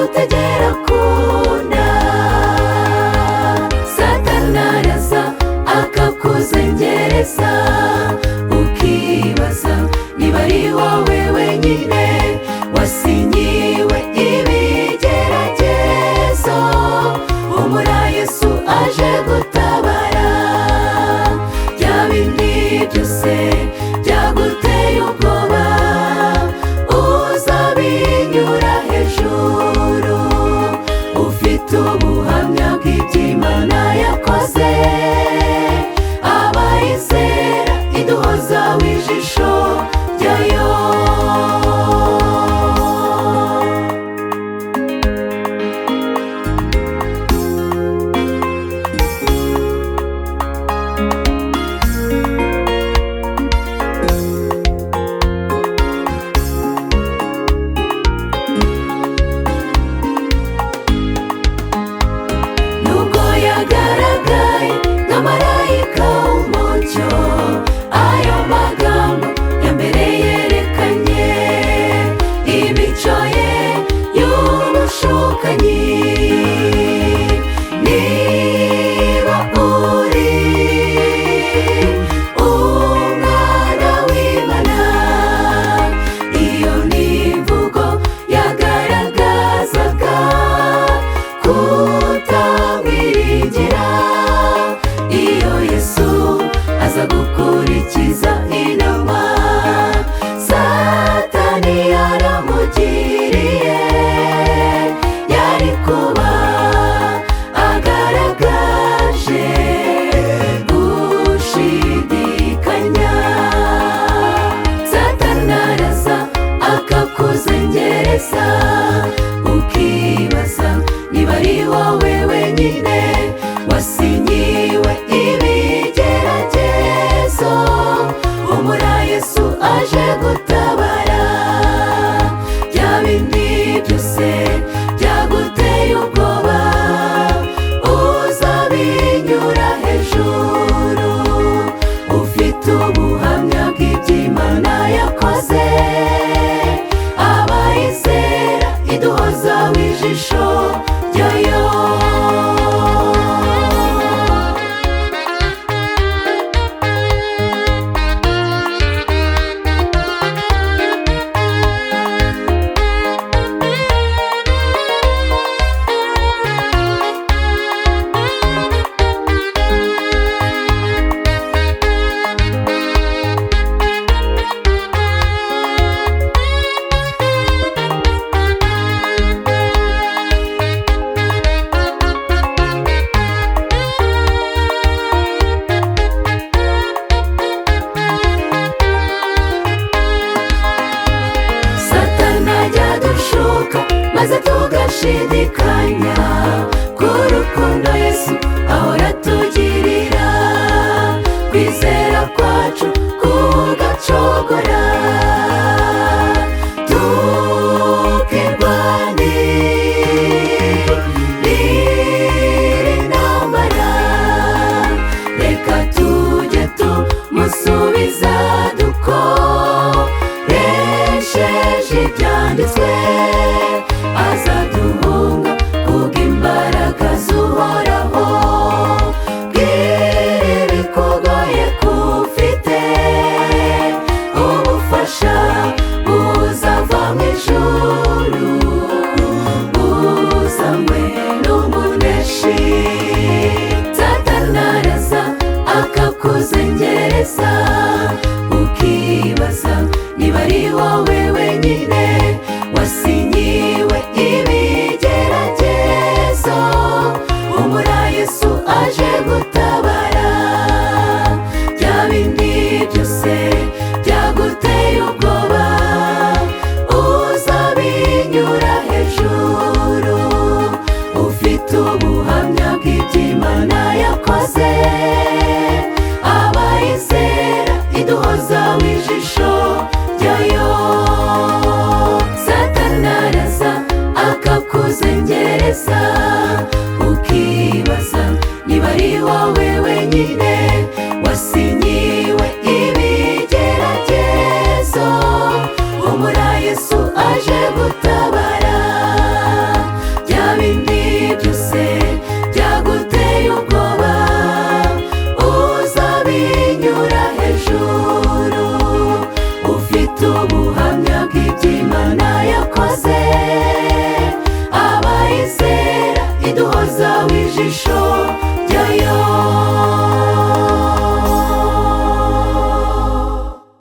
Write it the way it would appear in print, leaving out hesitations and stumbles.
agutegera ku nda. Satani araza akakuzengereza, ukibaza niba ari wowe wenyine wasinyiwe ibigeragezo. Humura, Yesu aje gutabara. Bya bindi byose byaguteye ubwoba uzabinyura hejuru, ufite ubuhamya bw'iby'Imana yakoze. Abayizera iduhoza w'ijisho ryayo. Nubwo yagaragaye nka marayika w'umucyo, ayo magambo ya mbere yerekanye imico ye y'ubushukanyi. Niba uri umwana w'Imana, iyo ni imvugo yagaragazaga kutamwiringira. Iyo Yesu aza gukurikiza inama Satani yaramugiriye, yari kuba agaragaje gushidikanya. Satani araza akakuzengereza, ukibaza niba ari wowe wenyine wasinyiwe ibigeragezo. Humura, Yesu aje gutabara. Bya bindi byose byaguteye ubwoba uzabinyura hejuru, ufite ubuhamya bw'iby'Imana yakoze. Abayizera iduhoza w'ijisho ryayo. Satani ajya adushuka maze tugashidikanya ku rukundo Yesu ahora atugirira, kwizera kwacu kugacogora, tukirwanira intambara. Reka tujye tumusubiza dukoresheje ibyanditswe, azaduhunga kubw'imbaraga z'Uhoraho. Bwira ibikugoye ko ufite ubufasha buzava mu ijuru, buzanywe n'umuneshi. Satani araza akakuzengereza, ukibaza niba ari wowe wenyine wasinyiwe ibigeragezo. Humura, Yesu aje gutabara. Bya bindi byose byaguteye ubwoba uzabinyura hejuru, ufite ubuhamya bw'iby'Imana yakoze. Abayizera iduhoza w'ijisho ryayo. Ukibaza niba ari wowe wenyine wasinyiwe ibigeragezo. Humura, Yesu aje gutabara. Bya bindi byose byaguteye ubwoba uzabinyura hejuru, ufite ubuhamya bw'iby'Imana yakoze. Abayizera iduhoza w'ijisho ryayo. Satani araza akakuzengereza.